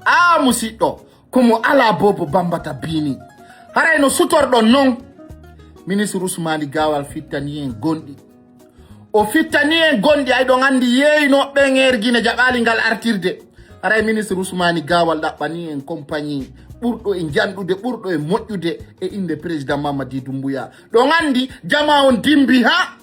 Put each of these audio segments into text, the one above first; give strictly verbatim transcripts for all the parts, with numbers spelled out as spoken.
A musiɗɗo, ko mo alaa boobo bambata biini. Haray no sutorɗon non. Ministre Ousmane Gawal fittani en gonɗi. O fittani en gonɗi, ay ɗon anndi yeeyinooɓe ɓen Air Guinée jaɓaali ngal artirde. Haray ministre Ousmane Gawal ɗaɓɓani en compagnie ɓurɗo e janɗude, ɓurɗo e moƴƴude e innde président Mamadi Doumbouya. Ɗon anndi jama on dimbi ha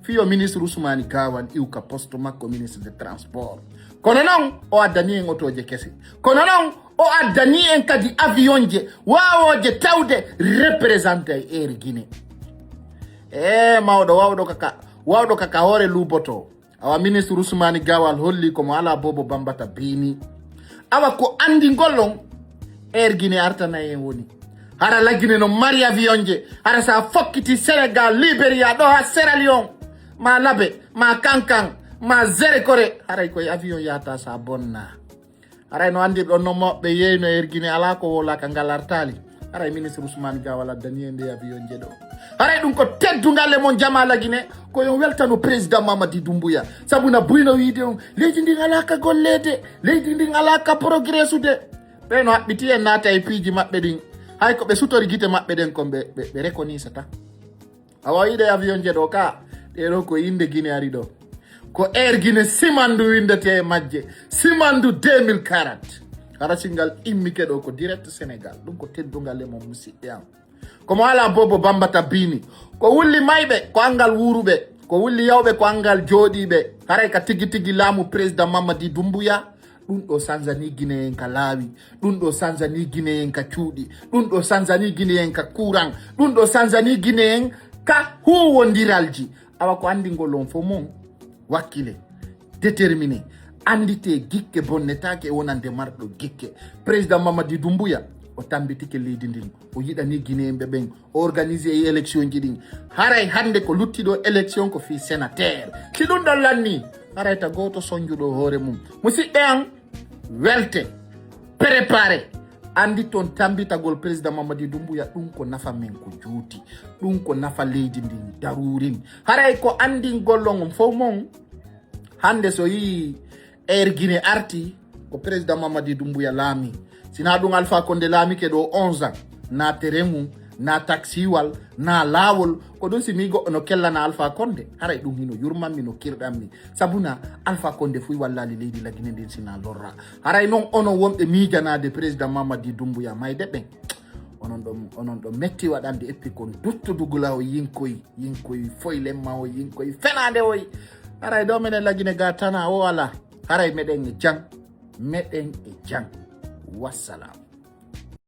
fiyo ministre Ousmane Gawal iwka poste makko ministre de transport. Kono non o addani en otooje kese. Kono non o addani en kadi avion je waawooje tawde représenté e Air Guinée. E mawɗo wawɗo kaka, wawɗo kaka hoore luuboto. Awa ministre Ousmane Gawal holli ko mo alaa boobo bambata biini. Awa ko anndingol on Air Guinée artana en woni. Hara La Guinée no mari avion je. Hara sa fokkiti Sénégal, Liberia, ɗo ha Sierra Leone, ma Labe, ma Kankan, ma Zerekore. Haray koye avion yahata sa bonna. Haray no anndirɗon no moɓɓe yeeyno Air Guinée alaa ko wowlaaka ngal artaali. Haray ministre Ousmane Gawal addani en nde avion je ɗo. Haray ɗum ko teddungal e mon jama La Guinée, ko yon weltano président Mamadi Doumbouya. Sabu na buyno wiide on, leydi ndin alaa ka golleede, leydi ndin alaa ka progressude. Ɓe no haɓɓiti en naata e piiji maɓɓe ɗin. Hay ko ɓe sutori gite maɓɓe ɗen kon ɓe, ɓe, ɓe rekonisata. Awa yiɗe avion je ɗo ka, ɗe ɗo ko innde Guinée ari ɗo. Ko Air Guinée simandu windete e majje, simandu deux mille quarante. Hara singal immike ɗo ko direct Sénégal. Ɗum ko teddungal e mon musiɓɓe am. Ko mo alaa boobo bambata biini. Ko wulli mayɓe ko anngal wuuruɓe. Ko wulli yawɓe ko anngal jooɗiiɓe. Haray ka tigi tigi laamu président Mamadi Doumbouya. Ɗum ɗo sanzani Guinée en ka laawi. Ɗum ɗo sanzani Guinée en ka cuuɗi. Ɗum ɗo sanzani Guinée en ka courant. Ɗum ɗo sanzani Guinée en ka huwondiralji. Awa ko anndingol on fof mon wakkile, déterminé, anndite gikke bonnetaake e wonande marɗo gikke. Président Mamadi Doumbouya o tambitike leydi ndin, o yiɗani Guinéen ɓe ɓen, o organisé e élection ji ɗin. Haray hannde ko lutti ɗo élection ko fii sénateur. Si ɗum ɗon lanni, haray ta gooto sonjuɗo hoore mum. Musiɓɓe an, welte, préparé. Anndi toon tambitagol président Mamadi Doumbouya, ɗum ko nafa men ko juuti. Ɗum ko nafa leydi ndin daruurin. Haray ko anndingol on fof mon, hannde so yii Air Guinée arti, ko président Mamadi Doumbouya laami. Sina ɗum Alpha Condé laamike ɗo onze ans, na terrain mum, na taxiwal, na laawol, ko ɗum si mi goɗɗo no kellana Alpha Condé, haray ɗum hino yurmanmi no kirɗanmi. Sabu na Alpha Condé fuy wallali leydi La Guinée ndin sina lorra. Haray non onon wonɓe miijanaade président Mamadi Doumbouya mayde ɓen. Onon ɗo, onon ɗo metti waɗande eppi kon duttudugula o yinkoy, yinkoy foylemma o yinkoy fenaande oy. Haray ɗo menen La Guinée ga tana o ala. Haray meɗen e jang, meɗen e jang. Wassalam.